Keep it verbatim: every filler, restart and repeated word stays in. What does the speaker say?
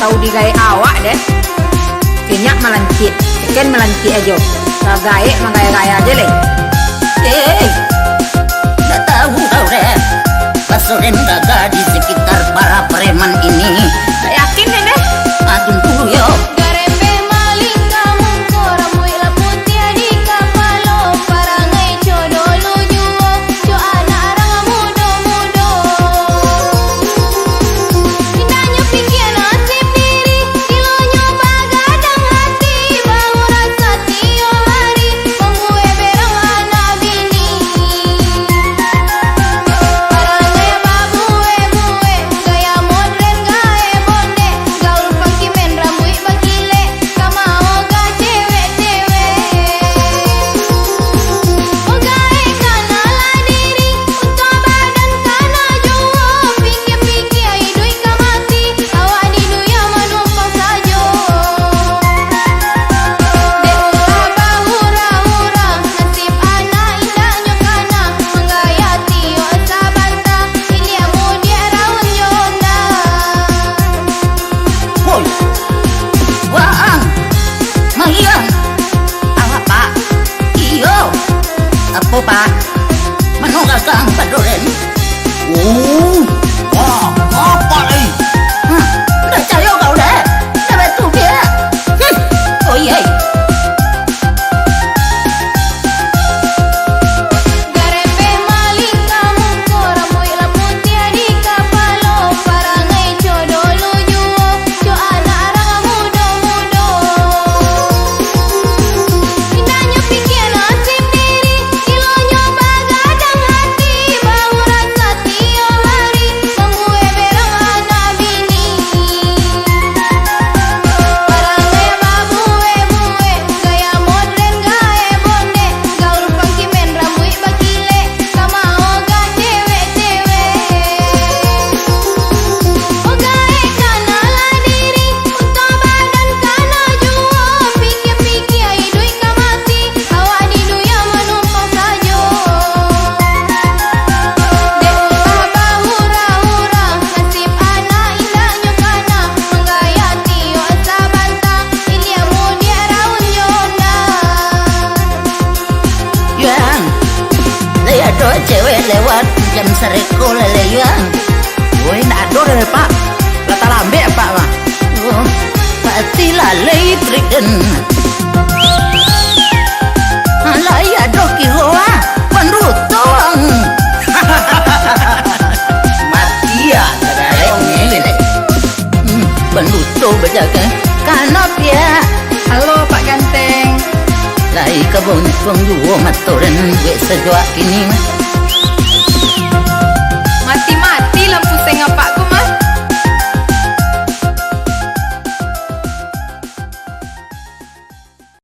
Tau digaek awak deh. Kenyak malancik, seken malancik ajo. Tagaek manggaya-gaya je leh. Eh, ndak tahu kau deh. Pasoren gagah di sekitar para preman ini. Tak yakin deh, deh. Adun dulu yo. Garepek maling ka muko, rambuik lah putiah di kapalo, parangai co dolu juo. Jo anak urang mudo-mudo. Indaknyo pikia nasib diri, gilonyo bagadang hati, baurang satiok hari, mambuek berang anak bini. Parangai babuek-buek, gaya modern gaek bondek, gaul funky man rambuik bakilek. Ka maogah cewek-cewek. Ogaik kanalah diri, untuak badan kana juo. Pikia-pikia iduik ka mati, awak di dunia manumpang sajo. Dek ulah bahura-hura, nasib anak indaknyo kana, manggayati wak sabanta, ilia mudiak raun jo onda. Woi, Waang, Mahiang, alah, Pak? Iyo. Apo, Pak? Mano gagang padoren? Oh, wah, apo lai? Hah, ndak cayo kau deh. Ndak batua piak. Hmm. Oh, iyo. Garepek maling ka muko, rambuik lah putiah di kapalo, parangai co dolu juo, co anak urang mudo-mudo. Indaknyo pikia nasib diri, gilonyo bagadang hati, baurang satiok hari, mambuek berang anak bini. Parangai babuek-buek, gaya modern gaek bondek, gaul funky man rambuik bakilek, ka maogah cewek-cewek. Ogaik kanalah diri, untuak badan kana juo, pikia-pikia iduik ka mati, awak di dunia manumpang sajo. Dek ulah bahura-hura, nasib anak indaknyo kana, manggayati wak sabanta, ilia mudiak raun jo onda. Yuang, lai ado cewek lewat jam sareko lalai, Yuang? Woi, ndak ado doh, Pak. Lah talambek, Pak, mah. Oh, pati lalai trik den. Alai ado kiro, ah, panduto ang. Mati, ah, tagalek ni, lelek. Hmm, panduto bajaga. Kana piak. Halo, Pak Ganteng. Lai ka boncuang juo mato den buek sajuak kini.